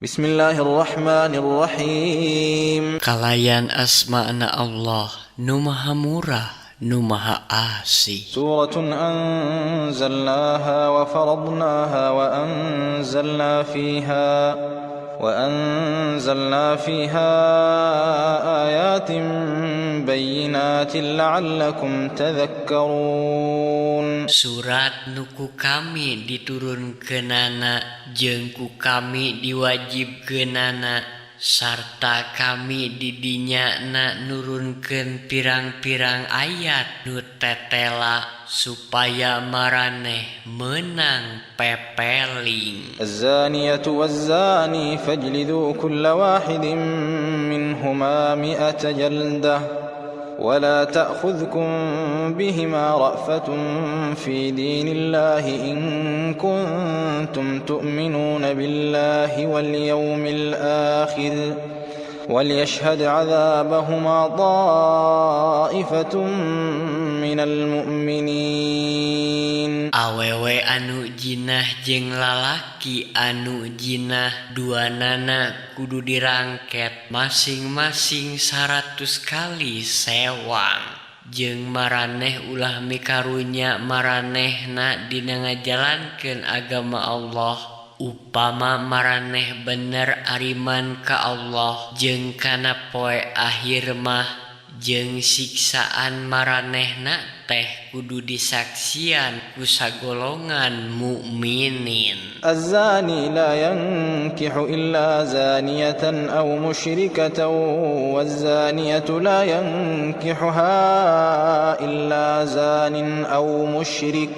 بسم الله الرحمن الرحيم. Kalayan asmana Allah nu Maha Murah, nu Maha Asih. سورة أنزلناها وفرضناها وأنزلنا فيها آيات بينات لعلكم تذكرون. Surat nu ku kami diturunkeunana jeung ku kami diwajibkeunana sarta kami didinyana nurunkeun pirang-pirang ayat nu tetela supaya maraneh meunang pepeling. الزانية والزاني فاجلدوا كل واحد منهما 100 جلدة ولا تأخذكم بهما رأفة في دين الله إن كنتم تؤمنون بالله واليوم الآخر وليشهد عذابهما طائفة من المؤمنين. Awewe anu jinah jeung lalaki anu jinah, duanana kudu dirangket masing-masing 100 kali sewang. Jeung maraneh ulah mikarunya maranehna dina ngajalankeun agama Allah, upama maraneh bener ariman ka Allah jeung kana poe akhir mah. Jeung siksaan maranehna teh kudu disaksian ku sagolongan mukminin. الزاني لا ينكح إلا زانية أو مشركة والزانية لا ينكحها إلا زان أو مشرك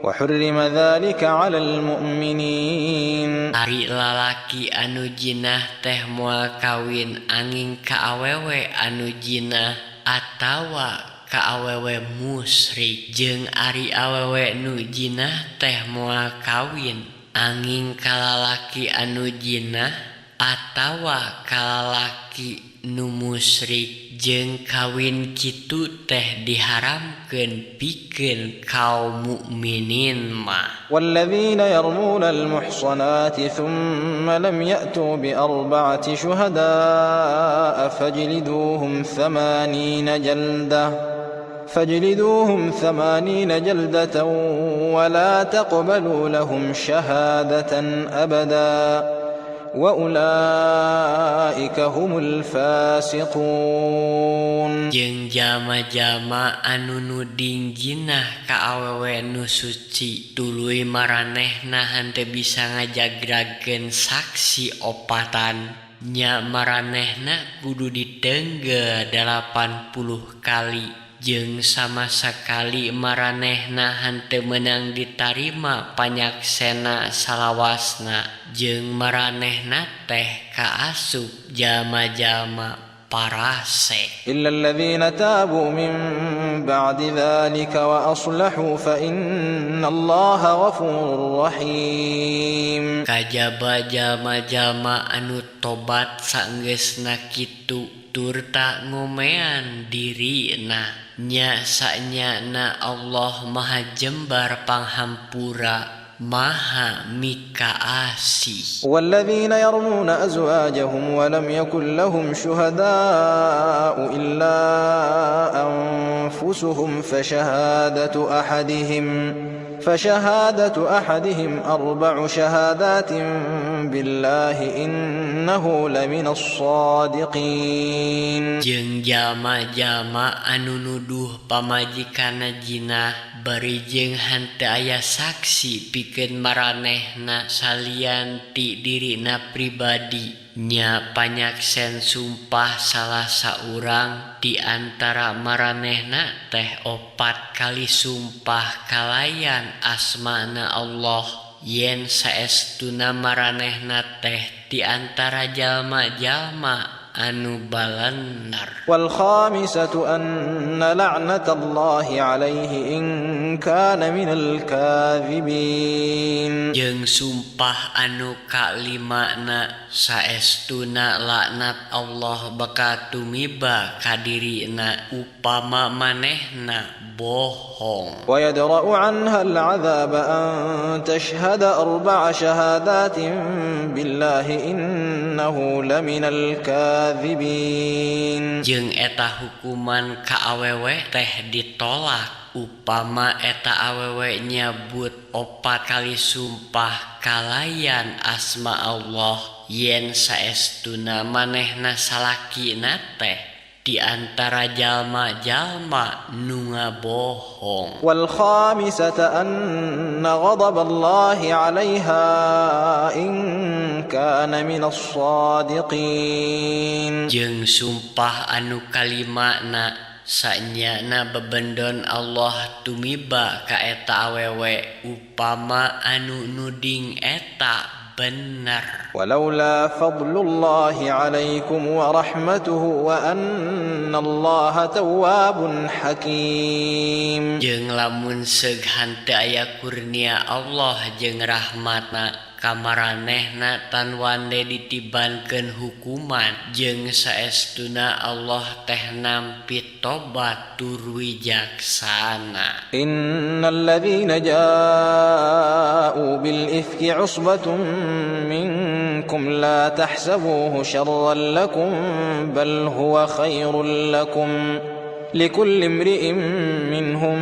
وحرم ذلك على المؤمنين. Ari lalaki anu jinah teh moal kawin anging ka awewe anu jinah atawa ka awewe musyrik, jeung ari awewe nu jinah teh moal kawin anging ka lalaki anu jinah atawa ka lalaki nu musyrik, jeung kawin kitu teh diharamkeun pikeun kaum mukminin mah. والذين يرمون المحصنات ثم لم يأتوا بأربعة شهداء فاجلدوهم 80 جلدة ولا تقبلوا لهم شهادة أبدا وأولئك هم الفاسقون. Jeung jalma-jalma anu nuding jinah ka awewe nu suci, tuluy maranehna henteu bisa ngajagrakeun saksi opatan, nya maranehna kudu ditenggel 80 kali, jeung sama sakali maranehna henteu meunang ditarima panyaksena salawasna, jeung maranehna teh kaasup jalma-jalma parasek. إلا الذين تابوا من بعد ذلك وأصلحوا فإن الله غفور رحيم. Kajaba jalma-jalma anu tobat saenggeusna kitu turta ngomean dirina, nya sanyana Allah Maha Jembar Panghampura, Maha Mikaasih. والذين يرمون أزواجهم ولم يكن لهم شهداء إلا أنفسهم فشهادة أحدهم أربع شهادات بالله إنه لمن الصادقين. Jeung jalma-jalma anu nuduh pamajikanna jinah bari jeung henteu aya saksi pikeun maranehna salian ti dirina pribadi, nya panyaksen sumpah salah saurang di antara maranehna teh opat kali sumpah kalayan asmana Allah yen saestuna maranehna teh di antara jalma-jalma anu balener. والخامسة أن لعنة الله عليه إن كان من الكاذبين. Jeung sumpah anu kalimana, saestuna laknat Allah bakal tumiba ka dirina upama manehna bohong. ويدرأ عنها العذاب أن تشهد أربع شهادات بالله إنه لمن الكاذبين. Jeung eta hukuman ka awewe teh ditolak upama eta awewe nyabut opat kali sumpah kalayan asma Allah yen saestuna manehna salakina teh di antara jalma-jalma nu ngabohong. والخامسة أن غضب الله عليها إن كان من الصادقين. Jeung sumpah anu kalimana, sanyana bebendon Allah tumiba ka eta awewe upama anu nuding eta bener. ولولا فضل الله عليكم ورحمته وأن الله تواب حكيم. Jeung lamun seug henteu aya kurnia Allah jeung rahmatna kamaranehna tan wande ditibankeun hukuman, jeung saestuna Allah teh nampi tobat tur wijaksana. إن الذين جاءوا بالإفك عصبة منكم لا تحسبوه شرا لكم بل هو خير لكم لكل امرئ منهم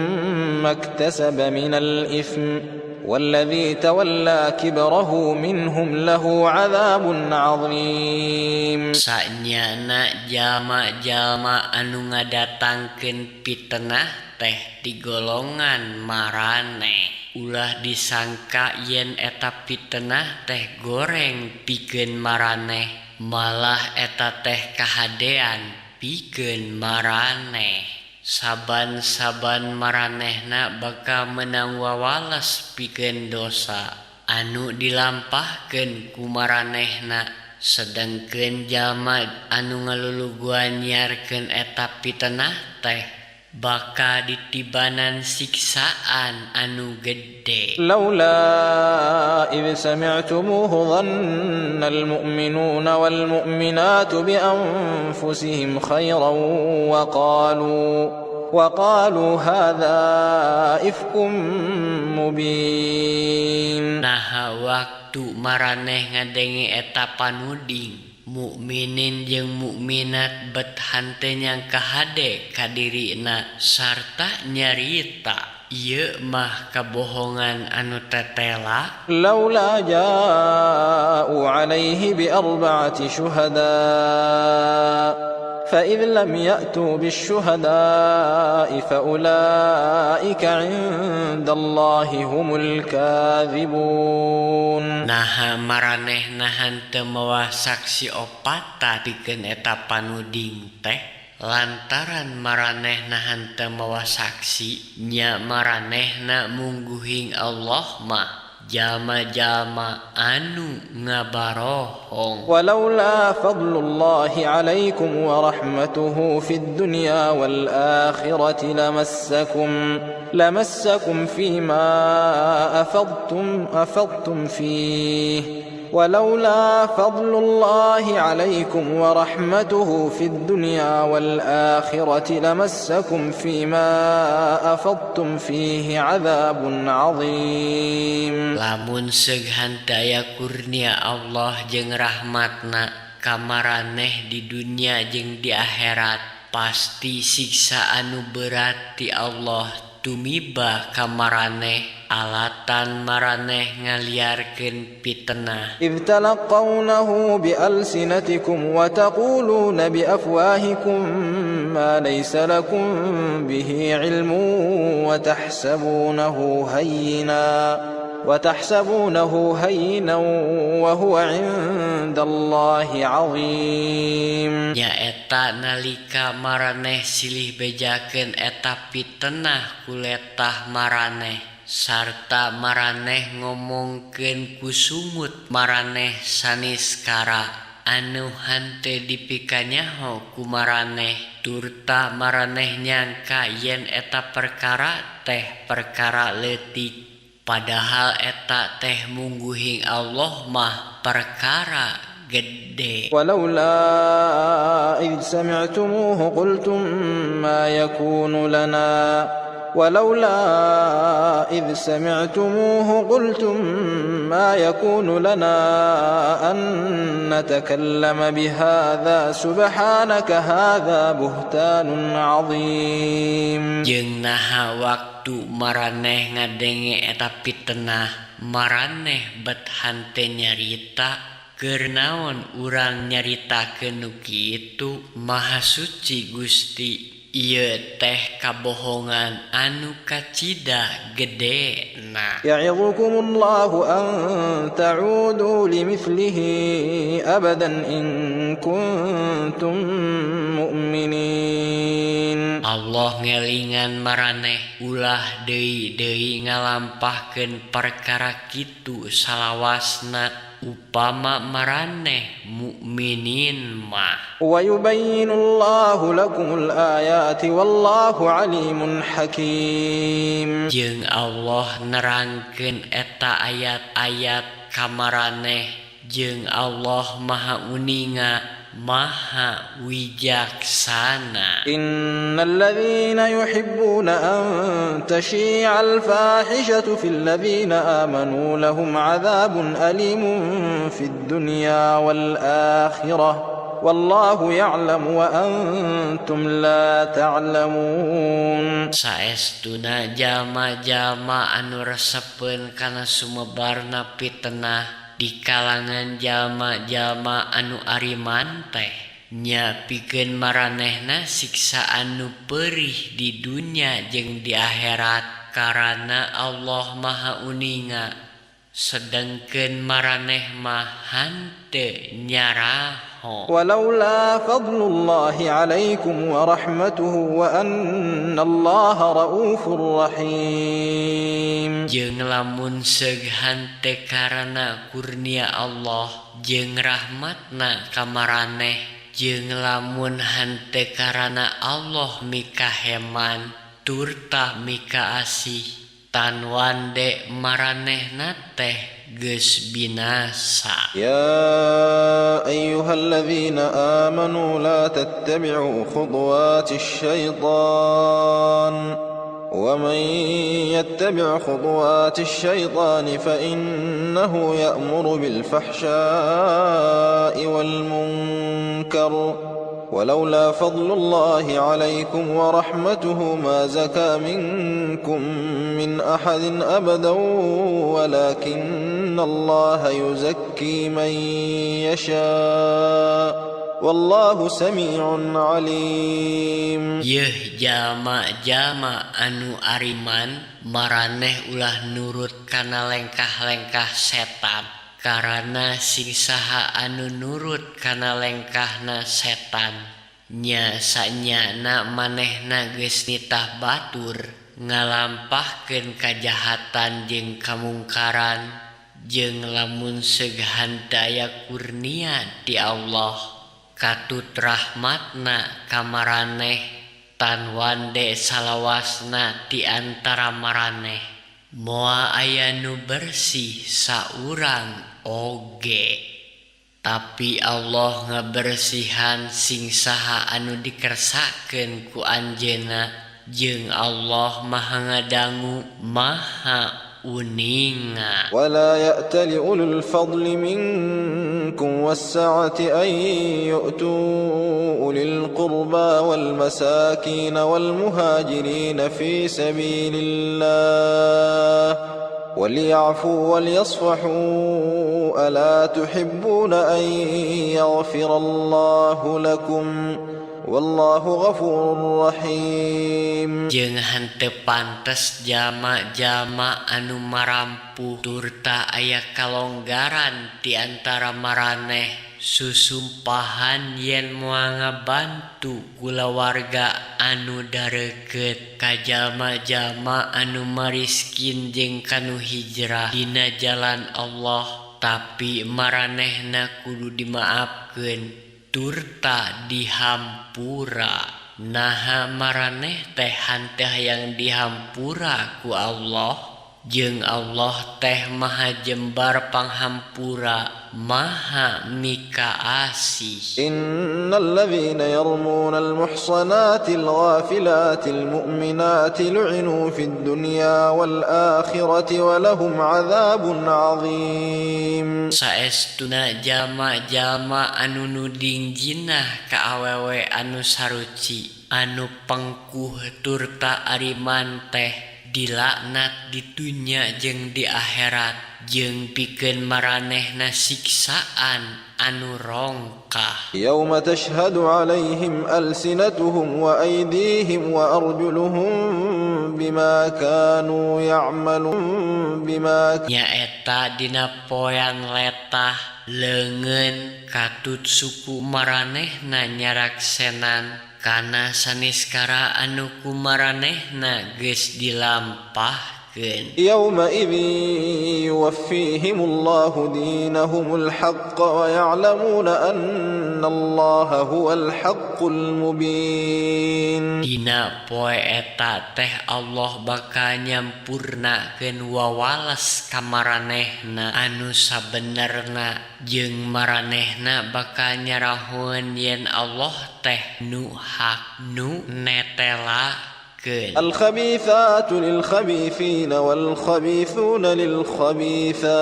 ما اكتسب من الإثم والذي تولى كبره منهم له عذاب عظيم. Sanyana jalma-jalma anu ngadatangkeun fitnah teh ti golongan maraneh. Ulah disangka yen eta fitnah teh goreng pikeun maraneh, malah eta teh kahadean pikeun maraneh. Saban-saban maranehna bakal menang wawales pikeun dosa anu dilampahkeun ku maranehna, sedengkeun jalma anu ngaluluguan nyiarkeun eta fitnah teh bakal ditibanan siksaan anu gede. لولا إذ سمعتموه ظن المؤمنون والمؤمنات بأنفسهم خيرا وقالوا هذا إفك مبين. Naha waktu maraneh ngadenge eta panuding, mukminin jeung mukminat bet henteu nyangka hade ka dirina sarta nyarita, ieu mah kabohongan anu tetela. لولا جاءوا عليه بأربعة شهداء فإذ لم يأتوا بالشهداء فأولئك عند الله هم الكاذبون. Naha maranehna henteu mawa saksi opata pikeun eta panuding teh? Lantaran maranehna henteu mawa saksi, nya maranehna mungguhing Allah mah jalma-jalma anu ngabarohong. ولولا فضل الله عليكم ورحمته في الدنيا والآخرة لمسكم فيما أفضتم فيه ولولا فضل الله عليكم ورحمته في الدنيا والآخرة لمسكم فيما أفضتم فيه عذاب عظيم. Lamun seug henteu aya kurnia Allah jeung rahmatna kamaraneh di dunia jeung di akhirat, pasti siksa anu berat ti Allah tumiba kamaraneh alatan maraneh ngaliarkeun fitnah. إذ تلقونه بألسنتكم وتقولون بأفواهكم ما ليس لكم به علم وتحسبونه هينا وهو عند الله عظيم. Nyaeta nalika maraneh silih bejakeun eta fitnah ku letah maraneh sarta maraneh ngomongkeun ku sungut maraneh saniskara. anu henteu dipikanyaho ku maraneh turta maraneh nyangka yen eta perkara teh perkara leutik padahal eta teh mungguhing Allah mah perkara gede. ولولا إذ سمعتموه قلتم ما يكون لنا ولولا إذ سمعتموه قلتم ما يكون لنا أن نتكلم بهذا سبحانك هذا بهتان عظيم. Jeung naha waktu maraneh ngadenge eta pitenah maraneh bet hante nyarita, keur naon urang nyaritakeun nu kitu? Maha suci Gusti, ieu teh kabohongan anu kacida gedena. يعظكم الله أن تعودوا لمثله أبدا إن كنتم مؤمنين. Allah ngelingan maraneh ulah deui-deui ngalampahkeun perkara kitu salawasna upama maraneh mukminin mah. ويبين الله لكم الآيات والله عليم حكيم. Jeung Allah nerangkeun eta ayat-ayat ka maraneh, jeung Allah Maha Uninga, Maha Wijaksana. إن الذين يحبون أن تشيع الفاحشة في الذين آمنوا لهم عذاب أليم في الدنيا والآخرة والله يعلم وأنتم لا تعلمون. Saestuna jalma-jalma anu resepeun kana sumebarna pitenah di kalangan jalma-jalma anu ariman teh nya pikeun maranehna siksa anu perih di dunya jeung di akhirat, karana Allah Maha Uninga sedangkeun maraneh mah hanteu nyaraho. ولولا فضل الله عليكم ورحمته وأن الله رؤوف رحيم. Jeung lamun seug henteu karana kurnia Allah jeung rahmatna ka maraneh, jeung lamun henteu karana Allah mikaheman turta mikaasih, tan wande maranehna teh geus binasa. يا أيها الذين آمنوا لا تتبعوا خطوات الشيطان ومن يتبع خطوات الشيطان فإنه يأمر بالفحشاء والمنكر ولولا فضل الله عليكم ورحمته ما زكى منكم من أحد أبدا ولكن الله يزكي من يشاء والله سميع عليم. Yeuh jalma-jalma anu ariman, maraneh ulah nurut kana lengkah-lengkah setan, karana sing saha anu nurut kana lengkahna setan nya sanyana manehna geus nitah batur ngalampahkeun kajahatan jeung kamungkaran. Jeung lamun seug henteu aya kurnia ti Allah katut rahmatna ka maraneh, tan wande salawasna di antara maraneh moal aya nu bersih saurang oge, tapi Allah ngabersihan sing saha anu dikersakeun ku Anjeunna, jeung Allah Maha Ngadangu, Maha Uninga. ولا يأتل أولو الفضل منكم والسعة أن يؤتوا أولي القربى والمساكين والمهاجرين في سبيل الله وليعفوا وليصفحوا ألا تحبون أن يغفر الله لكم والله غفور رحيم. Jeung henteu pantes jalma-jalma anu marampuh turta aya kalonggaran di antara maraneh susumpahan yen moal ngabantu kulawarga anu dareukeut ka jalma-jalma anu mariskin jeung kanu hijrah dina jalan Allah. Tapi maranehna kudu dimaafkeun turta dihampura. Naha maraneh teh henteu hayang dihampura ku Allah? Jeung Allah teh maha jembar panghampura, maha mikaasih. Innalladzina yarmunal muhsanatil ghafilatil mu'minati lu'inu fid dunya wal akhirati wa lahum 'adzabun 'adzim. Saestuna jalma-jalma anu nuding jinah ka awewe anu saruci, anu pengkuh turta ariman teh dilaknat di dunya jeung di akhirat, jeung pikeun maranehna siksaan anu rongkah. Yauma tashhadu 'alaihim alsinatuhum wa aydihim wa arjuluhum bima kanu ya'malun bima nyaeta dina poean letah leungeun katut suku maranehna nyaraksenan kana saniskara anu kumaranehna geus dilampahkeun. Yauma idzin yuwaffihimullahu dinahumul haqq wa ya'lamuna annallaha huwal haqqul mubin. Dina poe eta teh Allah bakal nyampurnakeun wawales ka maranehna anu sabenerna, jeung maranehna bakal nyarahoeun yen Allah teh nu hak nu netelakeun. Al-khabithatu lil-khabithina wal-khabithuna lil-khabithat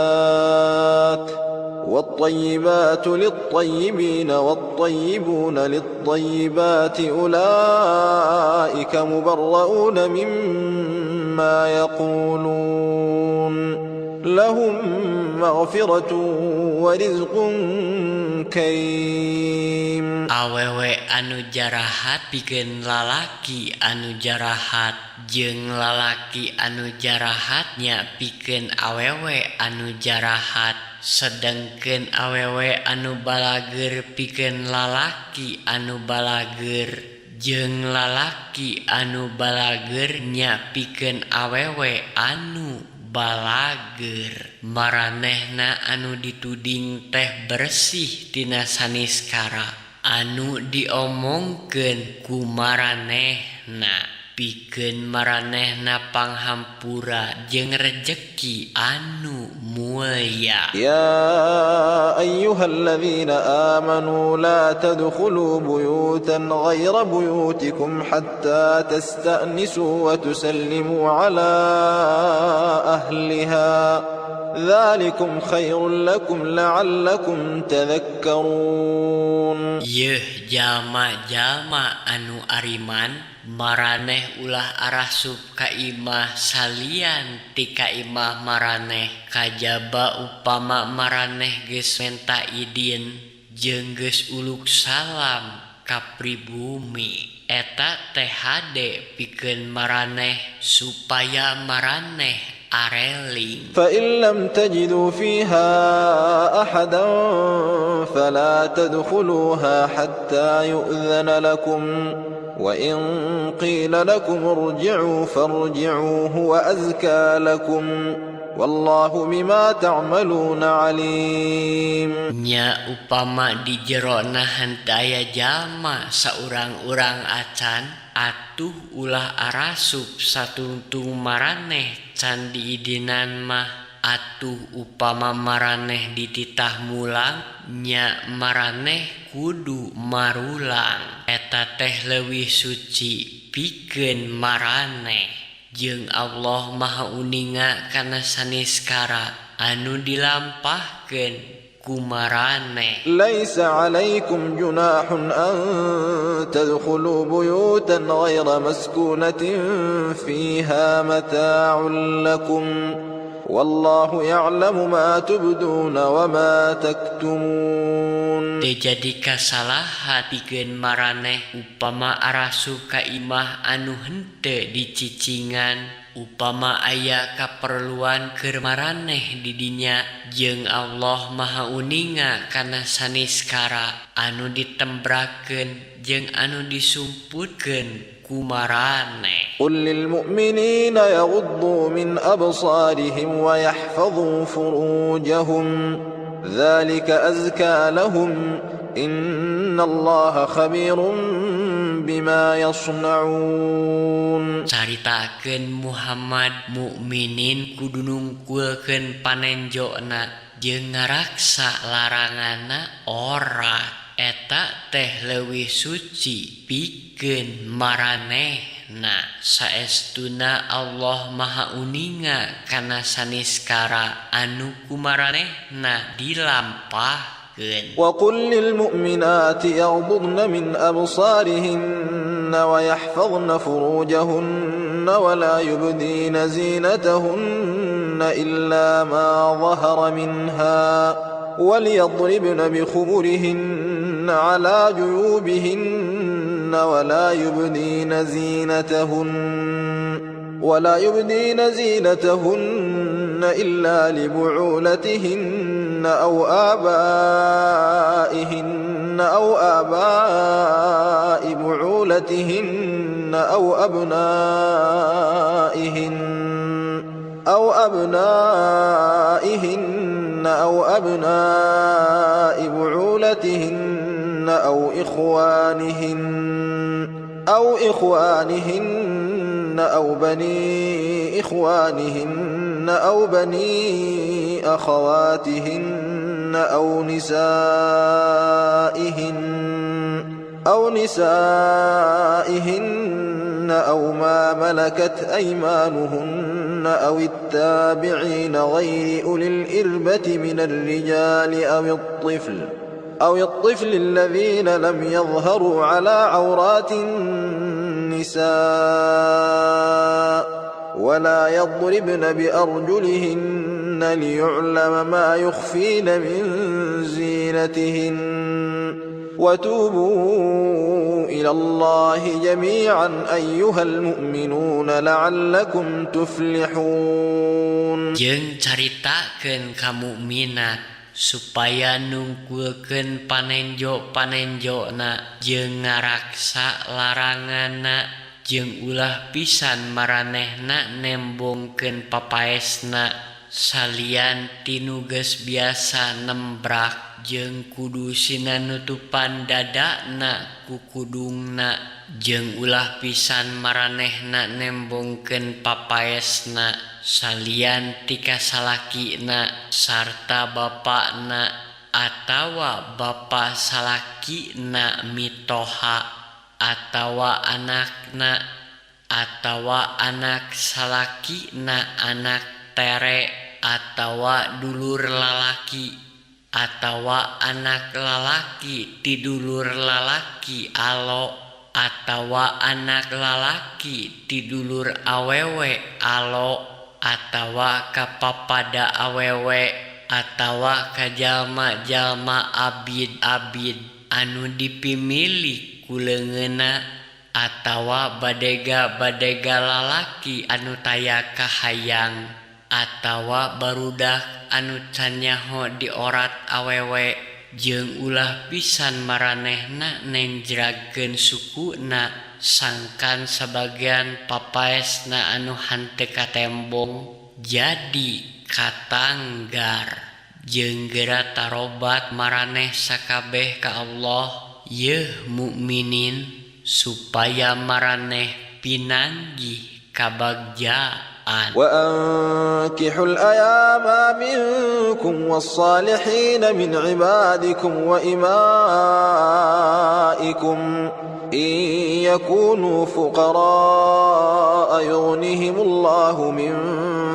wat-tayyibatu lit-tayyibina wat-tayyibuna lit-tayyibati ulaika mubarra'una mimma yaqulun lahum maghfiratun wa rizqun karim. Awewe anu jarahat pikeun lalaki anu jarahat, jeung lalaki anu jarahatnya pikeun awewe anu jarahat, sedengkeun awewe anu balageur pikeun lalaki anu balageur, jeung lalaki anu balageur nya pikeun awewe anu balageur. Maranehna anu dituding teh bersih tina saniskara anu diomongkeun ku maranehna, pikeun maranehna panghampura jeung rejeki anu mulia. Ya ayyuhalladzina amanu la tadkhulu buyutan ghaira buyutikum hatta tasta'nisu wa tusallimu ala ahliha dzalikum khairul lakum la'allakum tadhakkarun. Yeuh jalma-jalma anu ariman, maraneh ulah arasup ka imah salian ti ka imah maraneh, kajaba upama maraneh geus menta idin jeung geus uluk salam ka pribumi. Eta teh hade pikeun maraneh supaya maraneh areling. Fa in lam tajidu fiha ahadan fala tadkhuluha hatta yu'dzana lakum wa in qila lakum irji'u farji'u huwa azka lakum wallahu bima ta'maluna alim. Nya upama di jerona henteu aya jalma saurang-urang acan, atuh ulah arasup satungtung maraneh can diidinan mah. Atuh upama maraneh dititah mulang, nya maraneh kudu marulang. Eta teh leuwih suci pikeun maraneh, jeung Allah maha uninga kana saniskara anu dilampahkeun ku maraneh. Laisa 'alaikum junahun an tadkhulu buyutan ghaira maskunatin fiha mata'un lakum wallahu ya'lamu ma tubduna wa ma taktumun. Teu jadi kasalahan pikeun maraneh upama arasup ka imah anu henteu dicicingan, upama aya kaperluan keur maraneh di dinya, jeung Allah maha uninga kana saniskara anu ditembrakeun jeung anu disumputkeun ku maraneh. قل للمؤمنين يغضوا من أبصارهم ويحفظوا فروجهم ذلك أزكى لهم إن الله خبير بما يصنعون. Caritakeun Muhammad, mukminin kudu nungkulkeun panenjona jeung ngaraksa laranganna ora, eta teh leuwih suci pikeun maranehna. Saestuna Allah Maha uninga kana saniskara anu ku maranehna dilampahkeun. وقل للمؤمنات يغضضن من أبصارهن ويحفظن فروجهن ولا يبدين زينتهن إلا ما ظهر منها وليضربن بخمرهن على جيوبهن ولا يبدين زينتهن إلا لبعولتهن أو آبائهن أو آباء بعولتهن أو أبنائهن أو أبناء بعولتهن أو إخوانهن أو بني إخوانهن أو بني أخواتهن أو نسائهن أو ما ملكت أيمانهن أو التابعين غير أولي الإربة من الرجال أو الطفل الذين لم يظهروا على عورات النساء ولا يضربن بأرجلهن ليعلم ما يخفين من زينتهن وتوبوا إلى الله جميعا أيها المؤمنون لعلكم تفلحون. Jeung caritakeun ka mukminat supaya nungkulkeun panenjo-panenjona jeung ngaraksa laranganna jeung ulah pisan maranehna nembongkeun papaesna salian ti nu geus biasa nembrak jeung kudu sina nutupan dadana ku kudungna jeung ulah pisan maranehna nembongkeun papaesna salian ti kasalakina sarta bapana atawa bapa salakina mitoha atawa anakna atawa anak salakina anak tere atawa dulur lalaki atawa anak lalaki ti dulur lalaki alo atawa anak lalaki ti dulur awewe alo atawa kapapada awewe atawa ka jalma-jalma abid-abid anu dipimilik ku leungeunna atawa badega-badega lalaki anu taya kahayang atawa barudak anu can nyaho diorat awewe jeung ulah pisan maranehna nenjragkeun sukuna sangkan sabagian papaesna anu henteu katembong jadi katanggar jeung geura tarobat maraneh sakabeh ka Allah yeuh mukminin supaya maraneh pinanggih kabagjaan. وأنكحوا الأيام منكم والصالحين من عبادكم وإمائكم إن يكونوا فقراء يغنهم الله من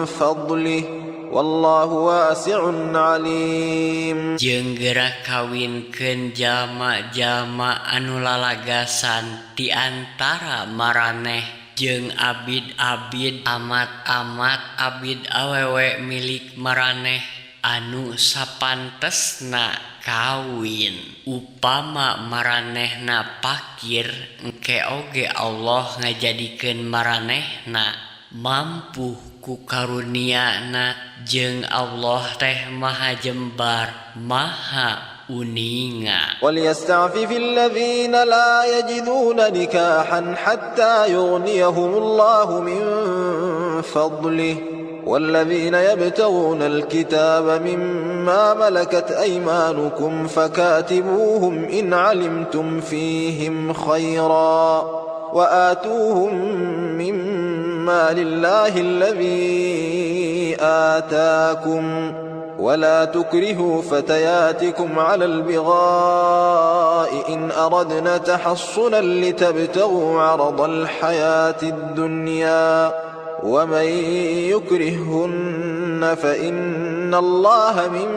فضله والله واسع عليم. Jeung geura kawinkeun jalma-jalma anu lalagasan ti antara maraneh jeung abid-abid amat-amat abid awewe milik maraneh anu sapantesna kawin. Upama maranehna pakir engke oge Allah ngajadikeun maranehna mampu ku karuniana jeung Allah teh maha jembar maha uninga. وليستعفف الذين لا يجدون نكاحا حتى يغنيهم الله من فضله والذين يبتغون الكتاب مما ملكت أيمانكم فكاتبوهم إن علمتم فيهم خيرا وآتوهم مما لله الذي آتاكم ولا تكرهوا فتياتكم على البغاء إن أردنا تحصنا لتبتغوا عرض الحياة الدنيا ومن يكرههن فإن الله من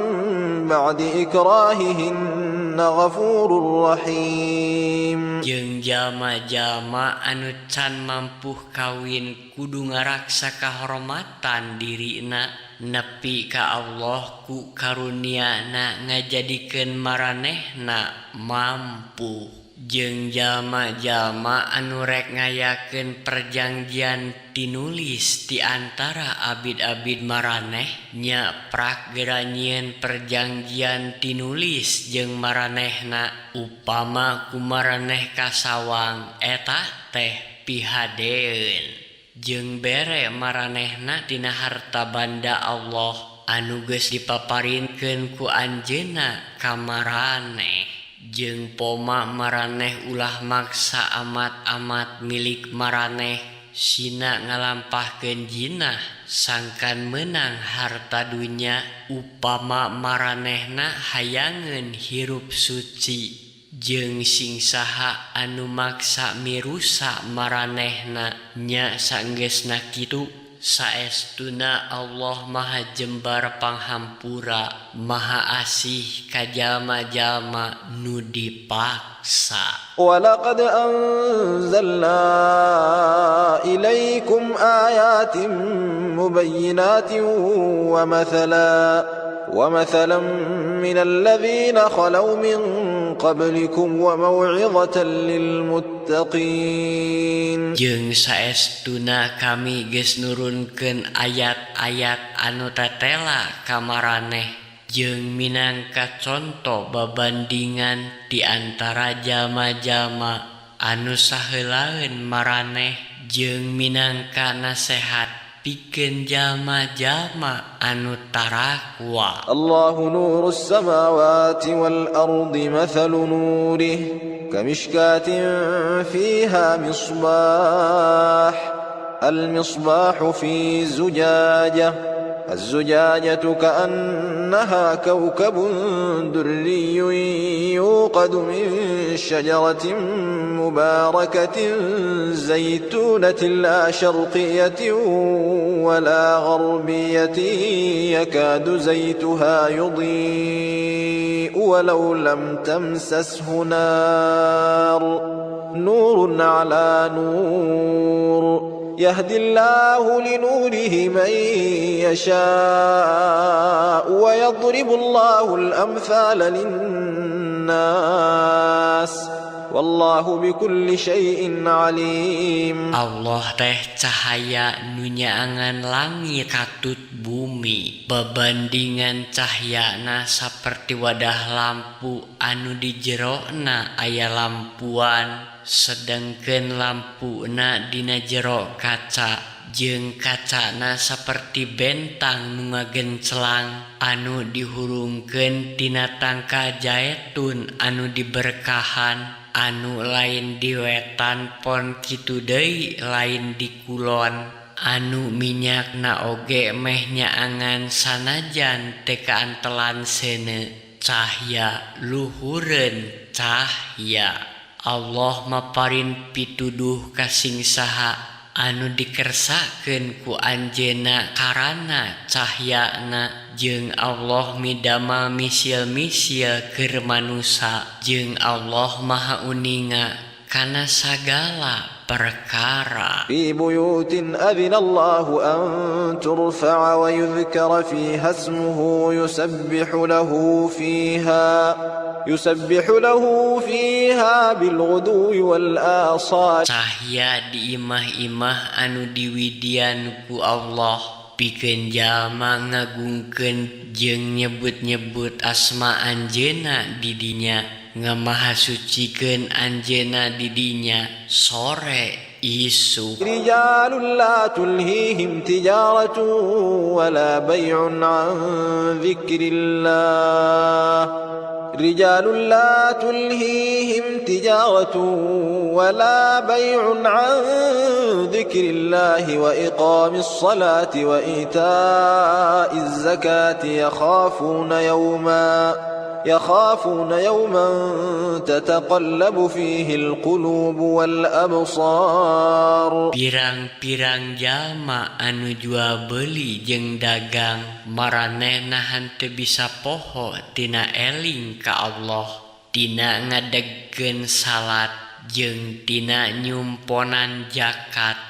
بعد إكراههن غفور رحيم. Jeung jalma-jalma anu can mampu kawin kudu ngaraksa kahormatan dirina nepi ka Allah ku karuniana ngajadikeun maranehna mampu. Jeung jalma-jalma anu rek ngayakeun perjanjian tinulis di antara abid-abid maraneh nya prak gera nyieun perjanjian tinulis jeung maranehna upama ku maraneh kasawang eta teh pihadeeun jeung bere maranehna tina harta banda Allah anu geus dipaparinkeun ku anjeunna ka maraneh. Jeung poma maraneh ulah maksa amat-amat milik maraneh sina ngalampahkeun jinah sangkan menang harta dunya upama maranehna hayangeun hirup suci jeung sing saha anu maksa mirusa maranehna nya sanggeusna kitu saestuna Allah Maha Jembar panghampura Maha Asih ka jalma-jalma nu dipaksa. Walaqad anzalna ilaikum ayatin mubayyinatin wa mathalan minal ladzina khalaw min qablikum wa mau'izatan lil muttaqin. Jeung saestuna kami geus nurunkeun ayat-ayat anu tetela ka maraneh jeung minangka conto babandingan di antara jalma-jalma anu saheulaeun maraneh jeung minangka nasehat pikeun jalma-jalma anu tarakwa. Allahu nurus samawati wal ardi mathalu nurihi kamishkatin fiha misbah al-misbahu fi zujajah الزجاجة كأنها كوكب دري يوقد من شجرة مباركة زيتونة لا شرقية ولا غربية يكاد زيتها يضيء ولو لم تمسسه نار نور على نور يهدي الله لنوره من يشاء ويضرب الله الأمثال للناس والله بكل شيء عليم. Allah teh cahaya nu nyaangan langit katut bumi babandingan cahyana saperti wadah lampu anu di jerona aya lampuan sedangkeun lampuna dina jero kaca jeung kacana saperti bentang nu ngagencelang anu dihurungkeun tina tangka jaetun anu diberkahan anu lain di wetan pon kitu deui lain di kulon anu minyakna oge meh nyaangan sanajan teu kaantelan seuneu cahya luhureun cahya. Allah maparin pituduh ka sing saha anu dikersakeun ku anjeunna karana cahyana jeung Allah midamel misil-misil keur manusa jeung Allah Maha uninga kana sagala perkara. Fi buyutin adzina Allahu an turfa'a wa yudhkara fiha ismuhu yusabbihu lahu fiha bil ghudwi wal asal. Cahya di imah-imah anu diwidian ku Allah Pikeun jalma ngagungkeun jeung nyebut-nyebut asma Anjeunna di dinya ngamahasucikeun Anjeunna di dinya sore isuk. رجال لا تلهيهم تجارة ولا بيع عن ذكر الله رجال لا تلهيهم تجارة ولا بيع عن ذكر الله وإقام الصلاة وإيتاء الزكاة يخافون يوما تتقلب فيه القلوب والأبصار. Pirang-pirang jalma anu jual beli jeung dagang maranehna henteu bisa poho tina eling ka Allah, tina ngadegkeun salat jeung tina nyumponan zakat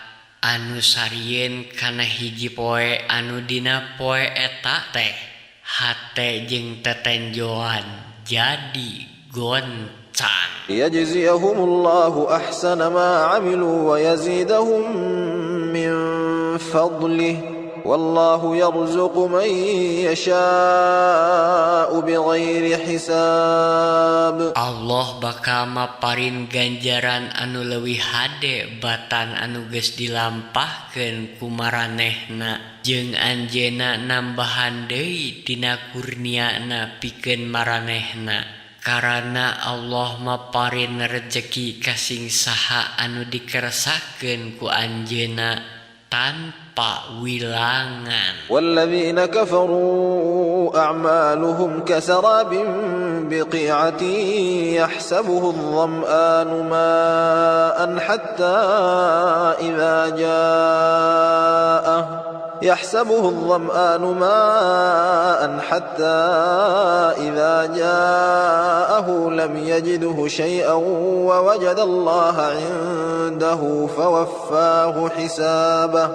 anu sarieun kana hiji poe anu dina poe eta teh hate jeung tetenjoan jadi goncang. ليجزيهم الله أحسن ما عملوا ويزيدهم من فضله والله يرزق من يشاء بغير حساب. Allah bakal maparin ganjaran anu leuwih hade batan anu geus dilampahkeun ku maranehna jeung anjeunna nambahan deui tina kurniana pikeun maranehna karana Allah maparin rejeki ka sing saha anu dikersakeun ku anjeunna tanpa wilangan. والذين كفروا أعمالهم كسراب بقيعة يحسبه الظمآن ماء حتى إذا جاءه يحسبه الظمآن ماء حتى إذا جاءه لم يجده شيئا ووجد الله عنده فوفاه حسابه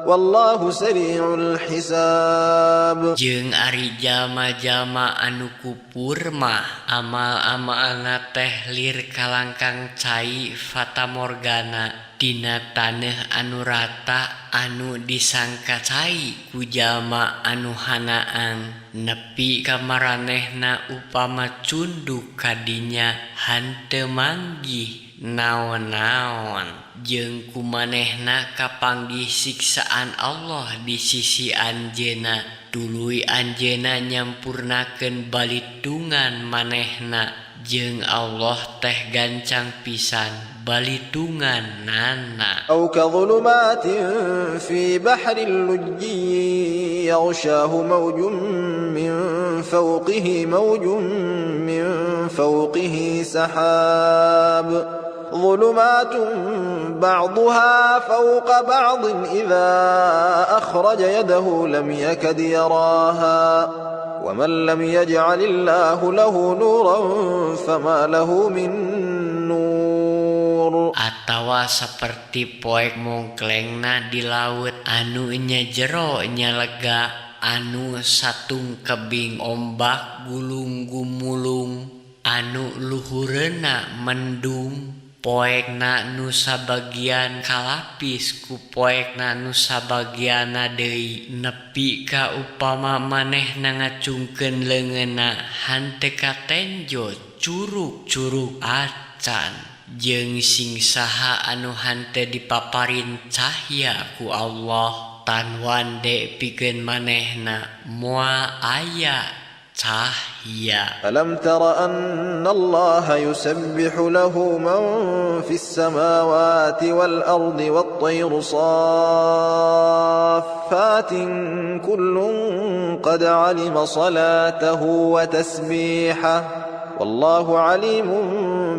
والله سريع الحساب. Jeung ari jalma-jalma anu kupur mah amal-amalna teh lir kalangkang cai fatamorgana dina taneuh anu rata anu disangka cai ku jalma anu hanaang nepi ka maranehna upama cunduk ka dinya henteu manggih naon-naon jeung ku manehna kapanggih siksaan Allah di sisi anjeunna tuluy anjeunna nyampurnakeun balitungan manehna jeung Allah teh gancang pisan balitungan nana. أو كظلمات في بحر لجي يغشاه موج من فوقه موج من فوقه سحاب ظلمات بعضها فوق بعض إذا أخرج يده لم يكد يراها ومن لم يجعل الله له نورا فما له من نور. Atawa saperti poek mongklengna di laut anu nya jero nya lega anu satungkebing ombak gulung gumulung anu luhureuna mendung poekna nu sabagian kalapis ku poekna nu sabagianna deui nepi ka upama manehna ngacungkeun leungeunna henteu katenjo curug-curug acan jeung sing saha anu henteu dipaparin cahya ku Allah tan wande pikeun manehna moal aya cahya. ألم تر أن الله يسبح له من في السماوات والأرض والطير صافات كل قد علم صلاته وتسبيحه والله عليم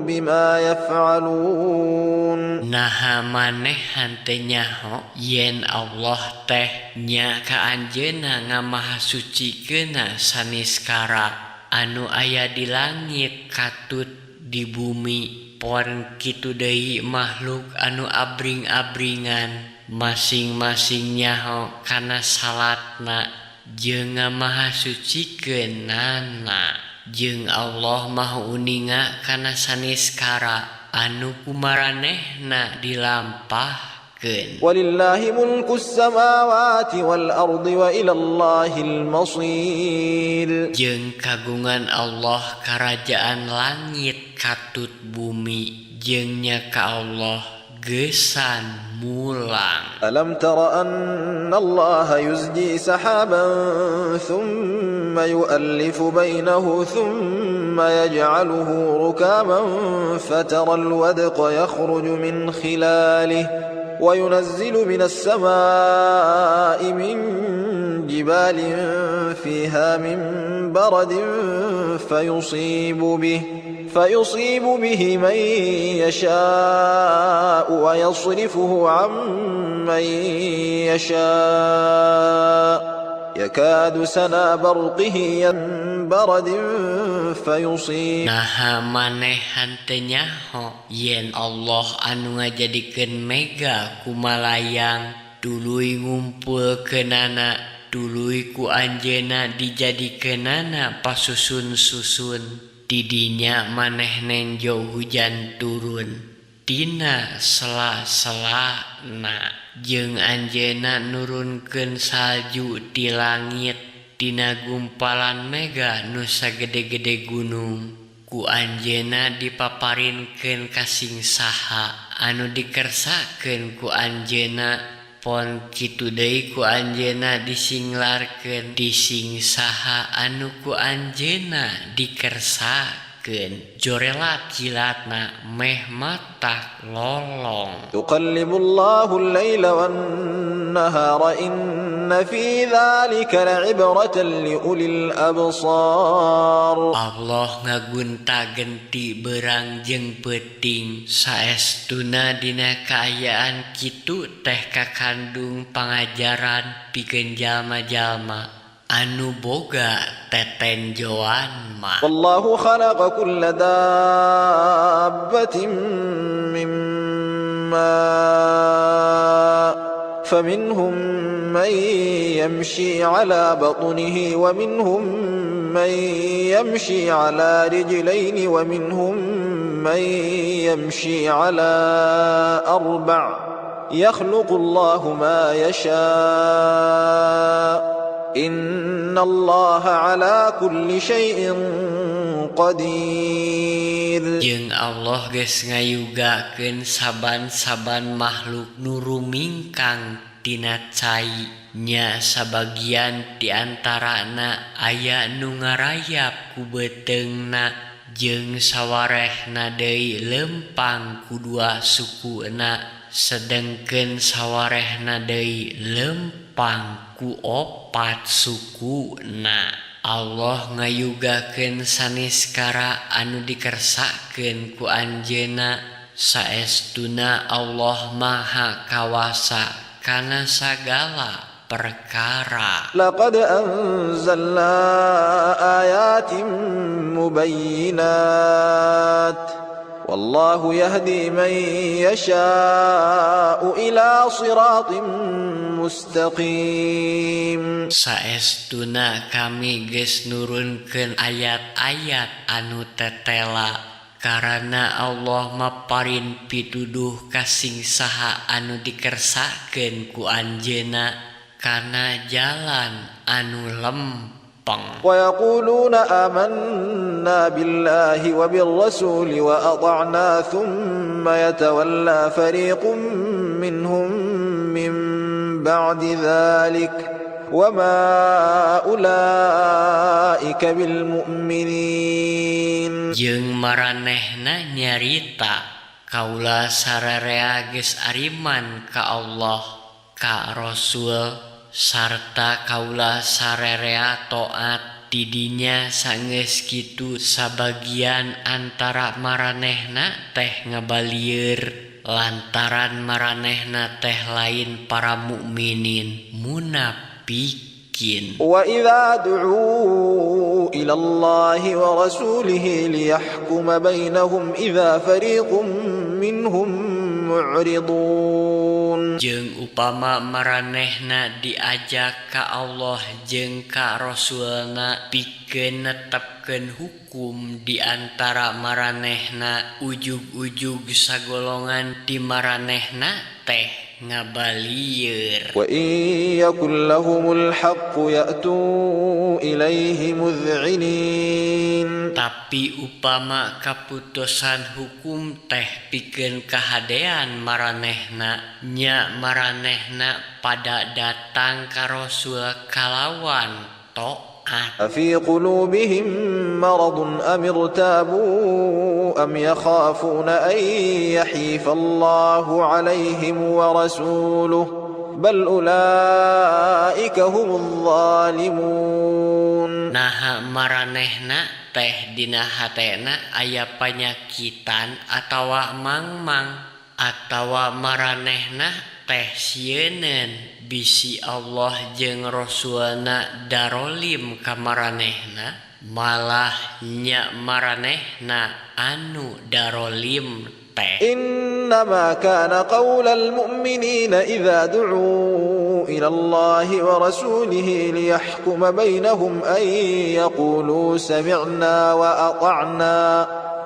بما يفعلون. Naha maneh henteu nyaho yen Allah teh nya ka anjeunna ngamahasucikeunna saniskara anu aya di langit katut di bumi pon kitu deui makhluk anu abring-abringan masing-masing nyaho kana salatna jeung ngamahasucikeunana jeung Allah Maha uninga kana saniskara anu kumaranehna dilampahkeun. dikersakeun. Walillahi mulkus samawati wal ardi wa ilallahil masir. Jeung kagungan Allah karajaan langit katut bumi jeung nya ka Allah gesan mulang. Alam tara anna Allah yuzji sahaban thumma yu'allifu bainahu thumma yaj'aluhu rukaman fatara al-wadqa yakhruju min khilalihi wa yunazzilu minas samaa'i min jibalin fiha min baradin fayusibu bihi man yasha'u wa yasrifuhu 'amman yasha' yakadu sana barqihi baradin fayusib. Naha maneh henteu nyaho yen Allah anu ngajadikeun mega kumalayang tuluy ngumpulkeunana tuluy ku anjeunna dijadikeunana pasusun-susun tidinya maneh nenjo hujan turun tina sela-selana jeung anjeunna nurunkeun salju ti langit tina gumpalan mega nu sagede-gede gunung ku anjeunna dipaparinkeun ka sing saha anu dikersakeun ku anjeunna pon kitu deui ku anjeunna disinglarkeun di sing saha anu ku anjeunna dikersakeun jorelat kilatna meh matak lolong. Yuqallibullahu al-laila wan-nahara inna fi dzalika la'ibratan liulil absar. Allah ngagunta-genti berang jeung peuting saestuna dina kaayaan kitu teh kakandung pangajaran pikeun jalma-jalma anu boga tetenjoan mah. Wallahu khalaqa kulla dabbatin mimma faminhum man yamshi ala batnihi wa minhum man yamshi ala rijlaini wa minhum man yamshi ala arba' yakhluqu Allahu ma yasha' innallaha ala kulli syai'in qadir. Jeung Allah geus ngayugakeun saban-saban makhluk nu rumingkang tina cai nya sabagian di antarana aya nu ngarayap ku beuteungna jeung sawarehna deui lempang ku dua sukuna sedengkeun sawarehna deui lempang ku opat sukuna. Allah ngayugakeun saniskara anu dikersakeun ku anjeunna saestuna Allah Maha Kawasa kana sagala perkara. Laqad anzalna ayatin mubayyinat wallahu yahdi man yasha'u ila siratin mustaqim. Saestuna kami geus nurunkeun ayat-ayat anu tetela karana Allah maparin pituduh ka sing saha anu dikersakeun ku anjeunna kana jalan anu lempeng. Wa yaquluna amanna billahi wa birrasuli wa ata'na thumma yatawalla fariqum minhum min ba'di dzalik wa ma ulaika bil mu'minin. Jeung maranehna nyarita kaula sararea geus ariman ka Allah ka Rasul sarta kaula sarerea taat tidinya sanggeus kitu sabagian antara maranehna teh ngabalieur lantaran maranehna teh lain para mukminin munafikin. Wa idza du'u ila Allahi wa rasulihi liyahkuma bainahum idza fariqum minhum mu'ridun. Jeung upama maranehna diajak ka Allah jeung ka Rasulna pikeun netepkeun hukum di antara maranehna ujug-ujug sagolongan di maranehna teh ngabalieur. Wa in yakul lahumul haqqu ya'tu ilaihi mudh'inin. Tapi upama kaputusan hukum teh pikeun kahadean maranehna nya maranehna pada datang ka Rasul kalawan taat. Fi qulubihim maradun am irtabu am yakhafuna an yahifa Allahu alaihim wa rasuluhu bal ulaika humul zalimun. Naha maranehna teh dina hatena aya panyakitan atawa mangmang atawa maranehna teh sieuneun bisi Allah jeung Rasulna darolim ka maranehna malah nya maranehna anu darolim teh. Innama kana qaulal mu'minina idza du'u ila Allahi wa rasulihi liyahkuma bainahum an yaqulu sami'na wa ata'na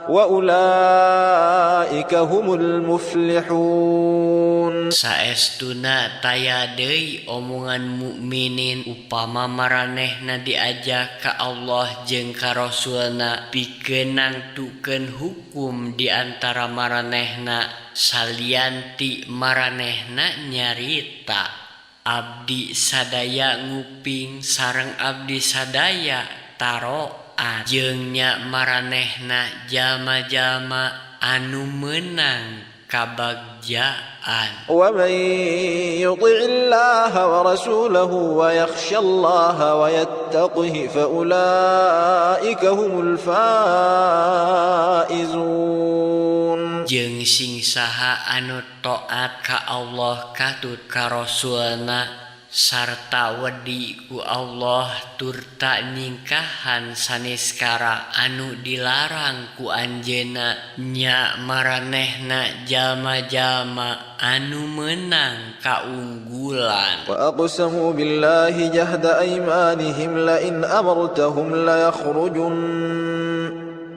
wa ulaika humul muflihun. Saestuna taya deui omongan mukminin upama maranehna diajak ka Allah jeung ka Rasulna pikeun nangtukeun hukum di antara maranehna salian ti maranehna nyarita abdi sadaya nguping sareng abdi sadaya taroat jeung nya maranehna jalma-jalma anu meunang kabagjaan. Wa man yuti'illaha wa rasulahu wa yakhshallaha wa yattaqihi fa ulaika humul faizun. Jeung sing saha anu taat ka Allah katut ka Rasulna sarta wedi ku Allah turta nyingkahan saniskara anu dilarang ku anjeunna nya maranehna jalma-jalma anu meunang kaunggulan. Wa aqsamu billahi jahda aymanihim la in amartahum la yakhrujun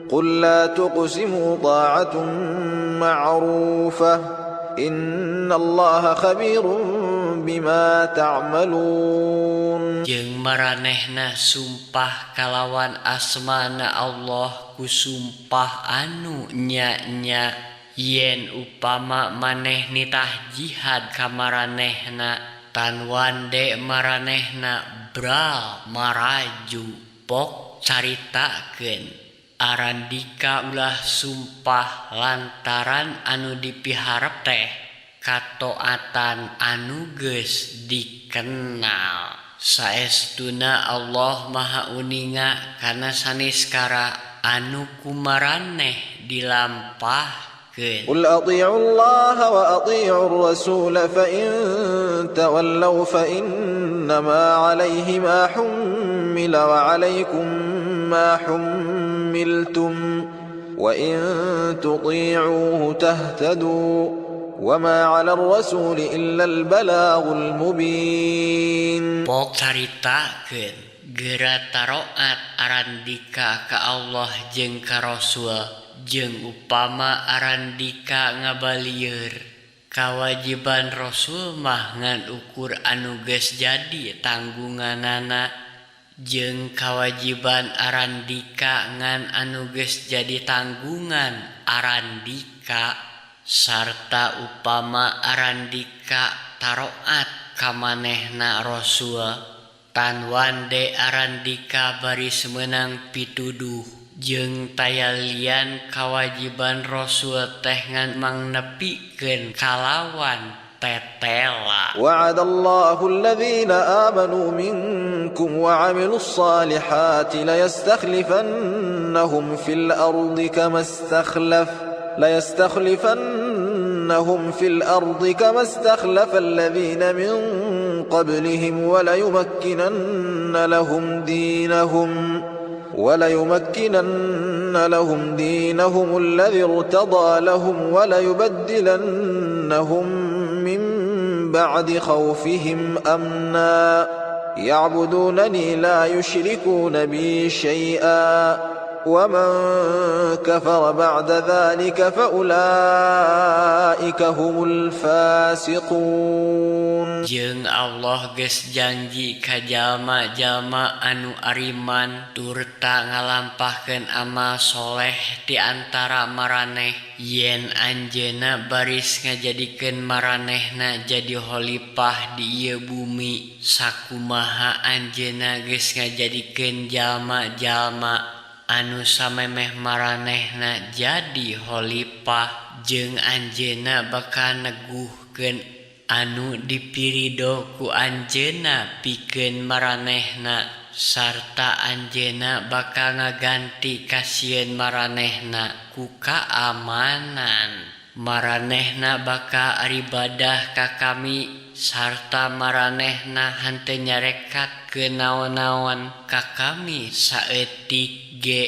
qul la tuqsimu ta'atun ma'rufah innallaha khabirun bima ta'malun. Jeung maranehna sumpah kalawan asmana Allah ku sumpah anu nya-nya yen upama maneh nitah jihad ka maranehna tan wande maranehna bral maraju pok caritakeun arandika ulah sumpah lantaran anu dipiharep teh katoatan anu geus dikenal. Saestuna Allah Maha Uninga kana saniskara anu kumaraneh dilampahkeun. Qul atii'ullaha wa atii'ur rasul fa in tawallaw fa innama 'alaihi ma hummila wa 'alaikum ma hummiltum wa in tuti'uhu tahtadu wa ma 'ala ar-rasul illa al-balaghul mubin. Pok caritakeun geura taroat arandika ka Allah jeung ka Rasul jeung upama arandika ngabalieur kawajiban Rasul mah ngan ukur anu geus jadi tanggunganana jeung kawajiban arandika ngan anu geus jadi tanggungan arandika sarta upama arandika taroat ka manehna Rasul tan wande arandika baris meunang pituduh jeung taya lian kawajiban Rasul teh ngan mangnepikeun kalawan tetela. Wa'adallahu alladhina amanu minkum wa 'amilus salihati layastakhlifannahum fil ardi kama istakhlaf layastakhlifannahum fil ardi kama istakhlafa alladhina min qablihim wa layumakkinanna lahum dinahum وليمكنن لهم دينهم الذي ارتضى لهم وليبدلنهم من بعد خوفهم أمنا يعبدونني لا يشركون بي شيئا ومن كفر بعد ذلك فأولئك هم الفاسقون. Jeung Allah geus janji ka jalma-jalma anu ariman turta ngalampahkeun amal soleh di antara maraneh yen anjeunna baris ngajadikeun maranehna jadi khalifah di ieu bumi sakumaha anjeunna geus ngajadikeun jalma-jalma anu samemeh maranehna jadi khalifah jeung anjeunna bakal neguhkeun anu dipirido ku anjeunna pikeun maranehna sarta anjeunna bakal ngaganti kasieun maranehna ku kaamanan. Maranehna bakal aribadah ka kami sarta maranehna henteu nyarekatkeun naon-naon ka kami saeutik ge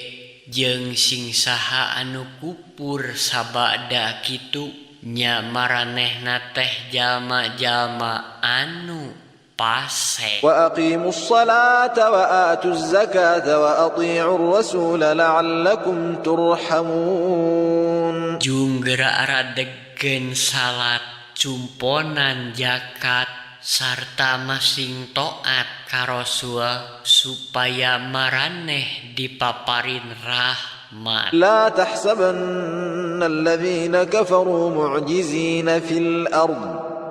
jeung sing saha anu kupur sabada kitu nya maranehna teh jalma-jalma anu pasek. Wa aqimus salata wa atuz zakata wa athi'ur rasul la'allakum turhamun. Jung geura aradegkeun salat, cumponan zakat sarta masing taat ka Rasul supaya maraneh dipaparin rahmat. La tahsabanna alladhina kafaru mu'jizina fil ard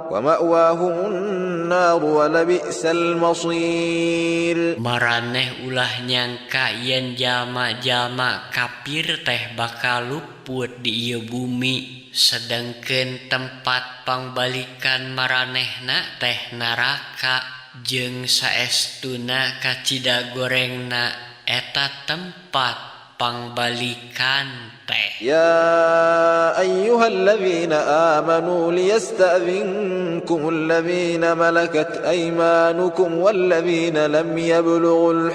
wa ma'wahumun nar wa labi'sal masir. Maraneh ulah nyangka yen jalma-jalma kafir teh bakal luput di ieu bumi, sedangkeun tempat pangbalikan maranehna teh neraka jeung saestuna kacida gorengna eta tempat pangbalikan teh. Ya ayyuhalladzina amanu liyasta'dzinkum alladzina malakat aymanukum walladzina lam yablughul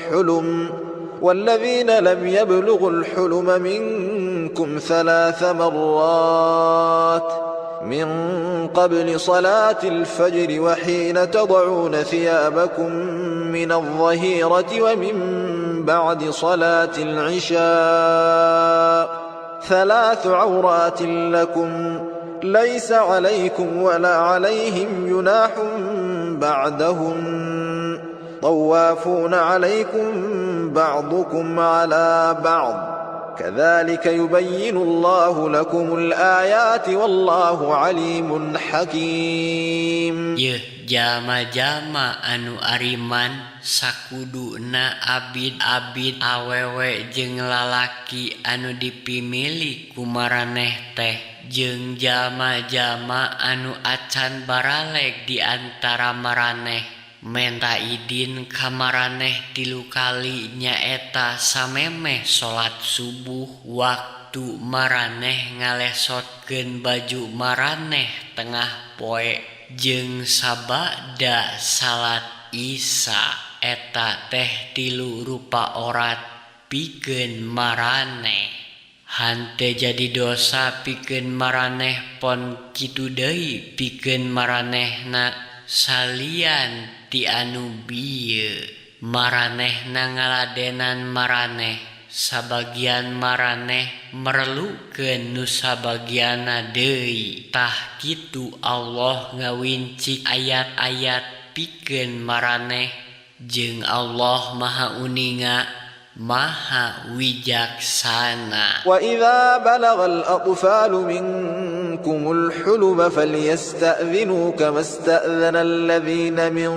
hulum minkum thalatha marrat min qabli salatil fajri wa hina tad'una thiyabakum min adh-dhahirati wa min ba'di salatil 'isha thalathu 'awratin lakum laysa 'alaykum wa la 'alayhim junahun ba'dahum tawafuna 'alaykum ba'dukum 'ala ba'd كذلك يبين الله لكم الآيات والله عليم حكيم. Yeuh jalma-jalma anu ariman sakuduna abid-abid awewe jeung lalaki anu dipimili ku maraneh teh jeung jalma-jalma anu acan baraleg di antara maraneh menta idin ka maraneh 3 kali nyaeta samemeh salat subuh waktu maraneh ngalesotkeun baju maraneh tengah poe jeung sabada salat Isya eta teh 3 rupa orat pikeun maraneh. Hante jadi dosa pikeun maraneh pon kitu deui pikeun maranehna salian ti anu bieu. Maranehna ngaladenan maraneh sabagian maraneh merlukeun nu sabagianna deui. Tah kitu Allah ngawincik ayat-ayat pikeun maraneh jeung Allah Maha Uninga Maha Wijaksana. Wa idza balagal atfalu minkumul huluma falyasta'dhinu kama sta'dhana alladhina min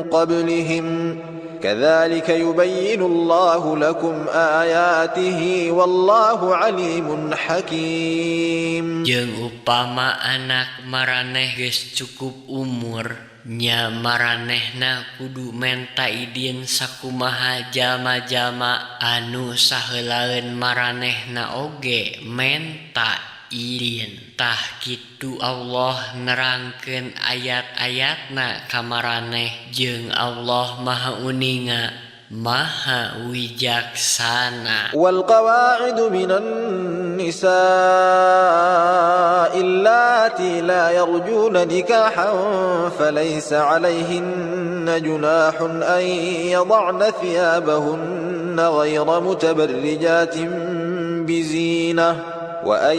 qablihim kadzalika yubayyinu Allahu lakum ayatihi wallahu alimun hakim. Jeung upama anak maraneh geus cukup umur nya maranehna kudu menta idin sakumaha jalma-jalma anu saheulaeun maranehna oge menta idin. Tah kitu Allah nerangkeun ayat-ayatna ka maraneh jeung Allah Maha Uninga Maha Wijaksana. Wal qawa'idu minan nisa'i allati la yarjuna nikahan falaysa 'alayhinna junahun an yad'na thiyabahunna غير متبرجات بزينة وأن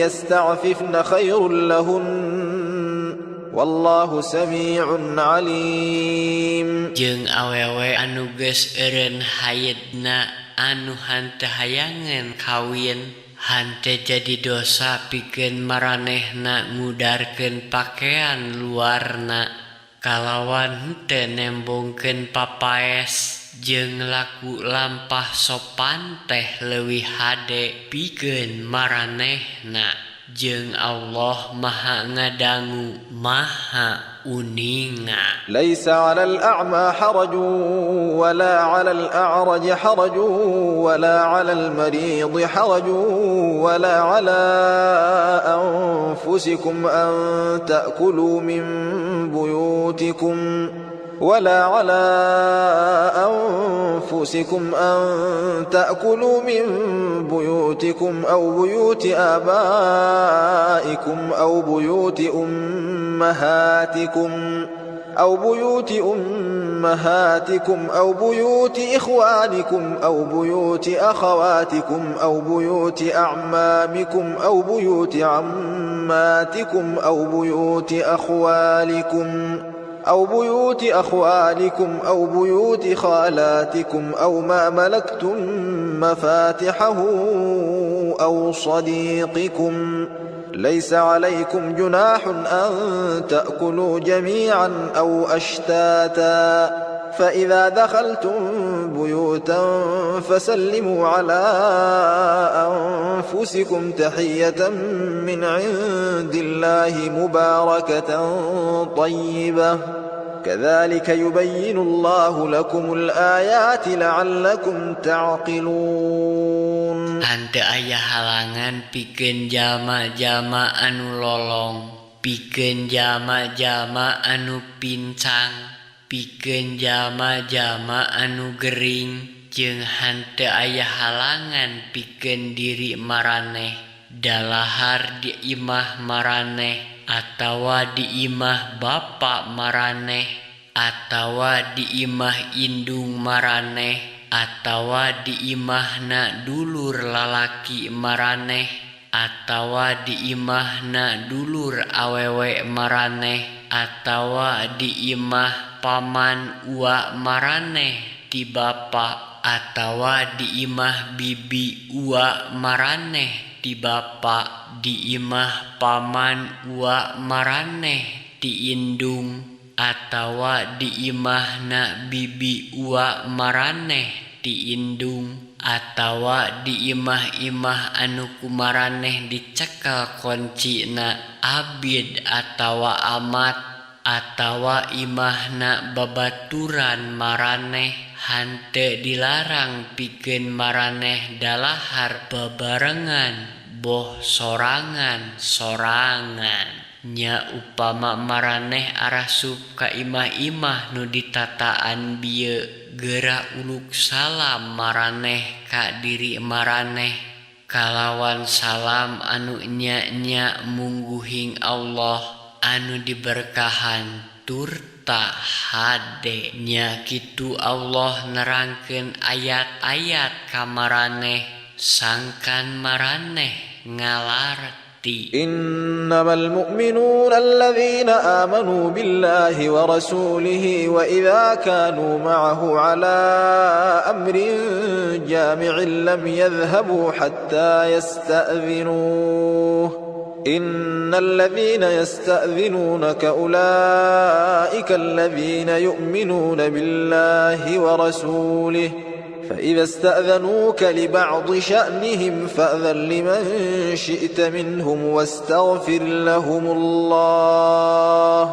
يستعففن خير لهن والله سميع عليم. Jeung awewe anu geus eureun haidna anu henteu hayangeun kawin, henteu jadi dosa pikeun maranehna ngudarkeun pakean luarna kalawan henteu nembongkeun papaes, jeung laku lampah sopan teh leuwih hade pikeun maranehna. Jeung Allah Maha ngadangu, Maha uninga. ليس على الأعمى حرج ولا على الأعرج حرج ولا على المريض حرج ولا على أنفسكم أن تأكلوا من بيوتكم ولا على أنفسكم أن تأكلوا من بيوتكم أو بيوت آبائكم أو بيوت أمهاتكم أو بيوت إخوانكم أو بيوت أخواتكم أو بيوت أعمامكم أو بيوت عماتكم أو بيوت أخوالكم أو بيوت خالاتكم أو ما ملكتم مفاتحه أو صديقكم ليس عليكم جناح أن تأكلوا جميعا أو أشتاتا فإذا دخلتم بيوتا فسلموا على أنفسكم تحية من عند الله مباركة طيبة كذلك يبين الله لكم الآيات لعلكم تعقلون. Henteu aya halangan pikeun jalma-jalma anu lolong, pikeun jalma-jalma anu pincang, pikeun jalma-jalma anu gering, jeung henteu aya halangan pikeun diri maraneh dalahar di imah maraneh atawa di imah bapa maraneh atawa di imah indung maraneh atawa di imahna dulur lalaki maraneh atawa di imahna dulur awewe maraneh atawa di imah paman ua maraneh ti bapa atawa di imah bibi ua maraneh ti bapa, di imah paman ua maraneh ti indung atawa di imahna bibi ua maraneh ti indung atawa di imah-imah anu ku maraneh dicekel koncina abid atawa amat atawa imahna babaturan maraneh, henteu dilarang pikeun maraneh dalahar babarengan boh sorangan-sorangan. Nya upama maraneh arasup ka imah-imah nu ditataan bieu, geura uluk salam maraneh ka diri maraneh kalawan salam anu nya-nya mungguhing Allah anu diberkahan turta hade. Nya kitu Allah nerangkeun ayat-ayat ka maraneh sangkan maraneh ngalarti. إنما المؤمنون الذين آمنوا بالله ورسوله وإذا كانوا معه على أمر جامع لم يذهبوا حتى يستأذنوه إن الذين يستأذنونك أولئك الذين يؤمنون بالله ورسوله فإذا استأذنوك لبعض شأنهم فأذن لمن شئت منهم واستغفر لهم الله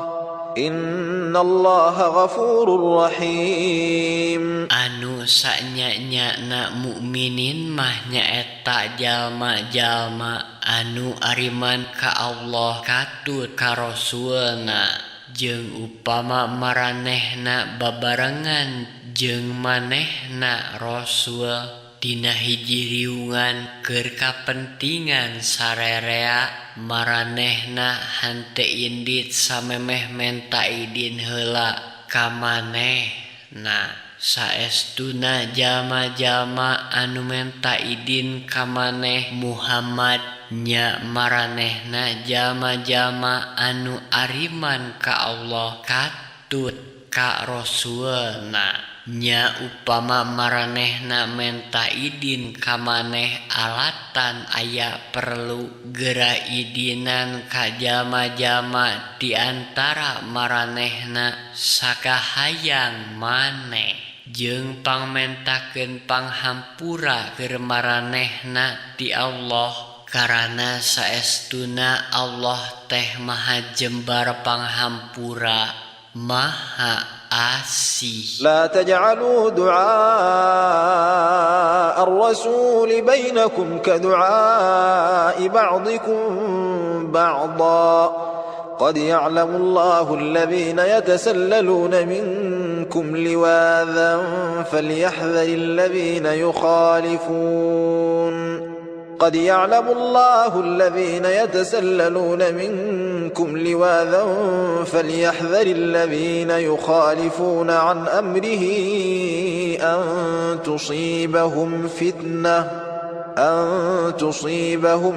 إن الله غفور رحيم. Anu sanya-nyana mukminin mah nyaeta jalma-jalma anu ariman ka Allah katut ka Rasulna, jeung upama maranehna babarengan jeung manehna Rasul dina hiji riungan keur kapentingan sarerea, maranehna henteu indit samemeh menta idin heula ka manehna. Saestuna jalma-jalma anu menta idin ka maneh Muhammad nya maranehna jalma-jalma anu ariman ka Allah katut ka Rasulna. Nya upama maranehna menta idin ka maneh alatan aya perlu geura idinan ka jalma-jalma di antara maranehna sakahayang maneh jeung pangmentakeun panghampura keur maranehna ti Allah karana saestuna Allah teh maha jembar panghampura maha asih. لا تجعلوا دعاء الرسول بينكم كدعاء بعضكم بعضا قد يعلم الله الذين يتسللون منكم لواذا فليحذر الذين يخالفون قد يعلم الله الذين يتسللون منكم لواذا فليحذر الذين يخالفون عن أمره أن تصيبهم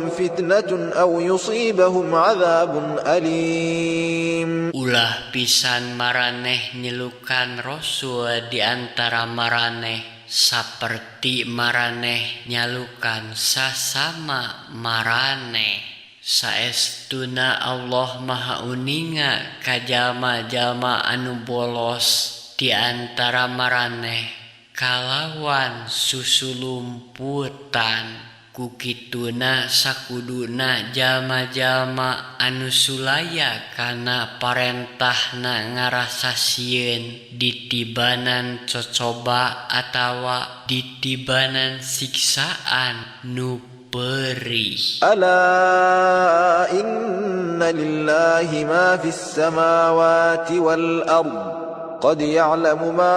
فتنة أو يصيبهم عذاب أليم. Ulah pisan maraneh nyelukan Rasul di antara maraneh saperti maraneh nyalukan sasama maraneh. Saestuna Allah maha uninga ka jalma-jalma anu bolos di antara maraneh kalawan susulumputan. Ku kituna sakuduna jalma-jalma anu sulaya kana parentahna ngarasa sieun ditibanan cocoba atawa ditibanan siksaan nu perih. Ala inna lillahi ma fis samawati wal ard قد يعلم ما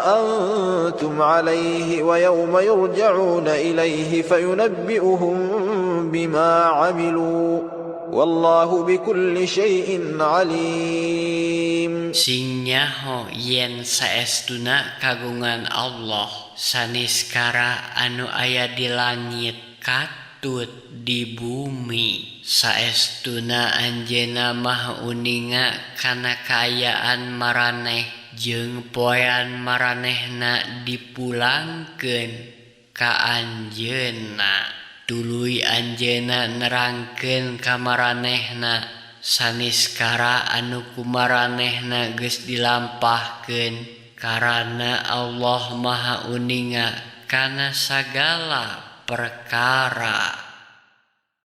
أنتم عليه ويوم يرجعون إليه فينبئهم بما عملوا والله بكل شيء عليم. Sing nyaho yen saestuna kagungan Allah saniskara anu aya di langit katut di bumi. Saestuna anjeunna maha uninga kana kaayaan maraneh jeung poean maranehna dipulangkeun ka anjeunna. Tuluy anjeunna nerangkeun ka maranehna saniskara anu kumaranehna geus dilampahkeun karana Allah maha uninga kana sagala perkara.